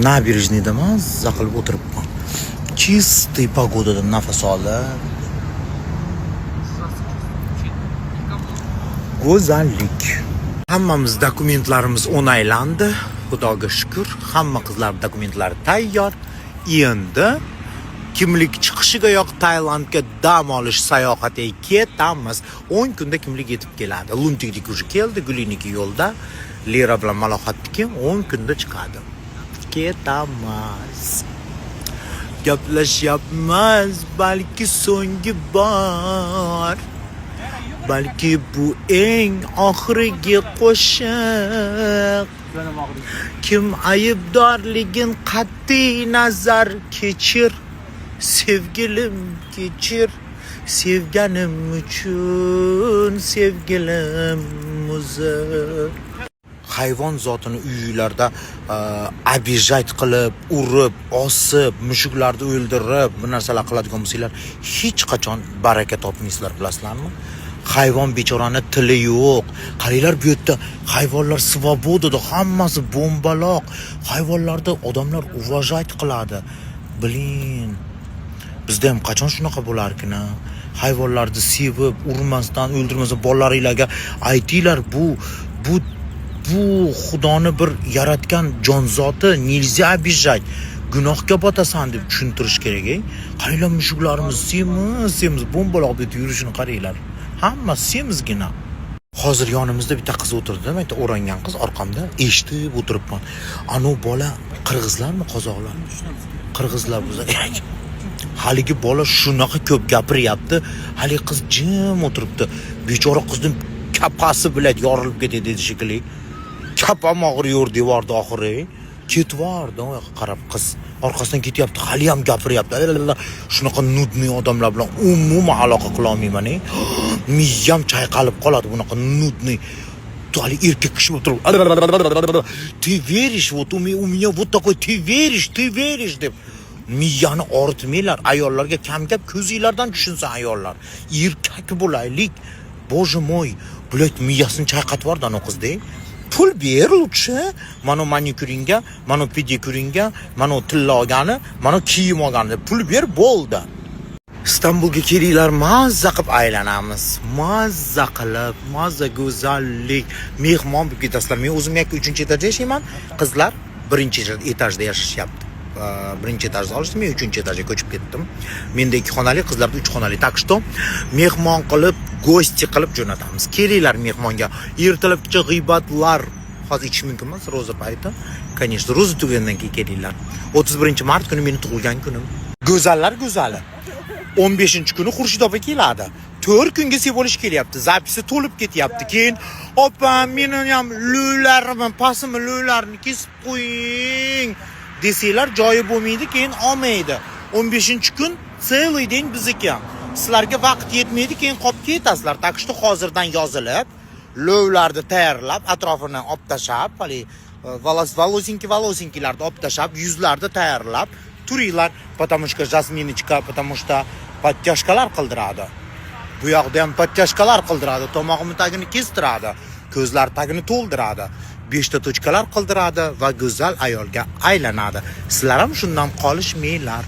Набережный da mazza qilib o'tiribman. Чистый погода da nafas olib. Go'zallik. Hammamiz dokumentlarimiz o'naylandi. Xudoga shukur, hamma qizlar dokumentlari tayyor. Endi kimlik chiqishigayoq Tailandga dam olish sayohatiga ketamiz. 10 kunda kimlik yetib keladi. Luntikniki уже keldi, Guliniki yo'lda. Lira bilan Malohatniki 10 kunda chiqadi. Ketamiz. Gaplashyapmiz, balki so'nggi bor. Balki bu eng oxirgi qo'shiq. Kim aybdorligin qat'iy nazar kechir. Sevgilim, kechir. Sevganim uchun, sevgilim, uzr. Hayvon zotini uylarda обижать qilib, urib, osib, mushuklarni o'ldirib, bu narsalar qiladigan bo'lsanglar, hech qachon baraka topmaysizlar, bilasizlarmi? Hayvon bechorani tili yo'q. Qaranglar, bu yerda hayvonlar свобода da, hammasi bo'mbaloq. Hayvonlarni odamlar уважать qiladi. Блин. Bizda ham qachon shunaqa bo'larkin, a? Hayvonlarni sevib, urmasdan, o'ldirmasdan bolalaringlarga aytinglar, bu Xudoni bir yaratgan jonzoti, нельзя обижать. Gunohga botasan deb tushuntirish kerak, ey. Qaranglar, mushuklarimiz semiz, semiz bo'mbaloq deb yurishini qaranglar. Hammasi semizgina. Hozir yonimizda bitta qiz o'tirdi, bitta o'rangan qiz orqamda eshitib o'tiribman. Anu bola qirg'izlarmi, qozoqlarmi? Qirg'izlar bo'lsa kerak. Haligi bola shunaqa ko'p gapiryapti, haligi qiz jim o'tiribdi. Bechora qizni kapasi bilan yorilib ketadi dedi shekilli. Kapam og'riyor devordi oxiri. Ketvordi u yoqqa qarab qiz. Orqasidan ketyapti, hali ham gapiryapti. Shunaqa нудный odamlar bilan umuman aloqa qila olmayman. Ey. Miyam chayqalib qoladi bunaqa нудный. Hali erkak kishi bo'lib turib, "Ты веришь, вот у меня вот такой, ты веришь, ты веришь", deb miyani og'ritmanglar. Ayollarga kam gap, ko'zinglardan tushunsin ayollar. Erkak bo'laylik. Боже мой, блядь, miyasini chayqatib yubordi anavi qizda. Pul ber лучше. Mana manikyuringga, mana pedikuringga, mana tilla olgani, mana kiyim olgani deb pul ber, bo'ldi. Istanbulga kelinglar, mazza qilib aylanamiz. Mazza qilib, mazza, go'zallik. Mehmon bo'lib ketasizlar. Men o'zim yakka 3-etajda yashayman. Qizlar birinchi etajda yashashyapti. Birinchi etajda olishdi, men uchinchi etajga ko'chib ketdim. Menda ikki xonali, qizlarda uch xonali. Так что mehmon qilib, гости qilib jo'natamiz. Kelinglar mehmonga. Ertalabgacha g'iybatlar. Hozir ichish mumkin emas, ro'za payti. Конечно, ro'za tugagandan keyin kelinglar. 31-mart kuni meni tug'ilgan kunim. Go'zallar go'zali. 15 kuni Xurshid opa keladi. 4 kunga sevolish kelyapti. Запись i to'lib ketyapti. Keyin "Opa, meni ham lo'larimni, pasimni lo'larini kesib qo'ying" desanglar, joyi bo'lmaydi, keyin olmaydi. 15 kun целый день bizniki. Sizlarga vaqt yetmaydi, keyin qolib ketasizlar. Так что hozirdan yozilib, lo'vlarni tayyorlab, atrofini olib tashlab, haligi волос, волосинки, волосинки larni olib tashlab, yuzlarni tayyorlab turinglar, потому что Jasminочка, потому что подтяжка lar qildiradi. Bu yoqda ham подтяжка lar qildiradi, tomog'imni tagini kestiradi, ko'zlar tagini to'ldiradi, beshta точка lar qildiradi va go'zal ayolga aylanadi. Sizlar ham shundan qolishmanglar.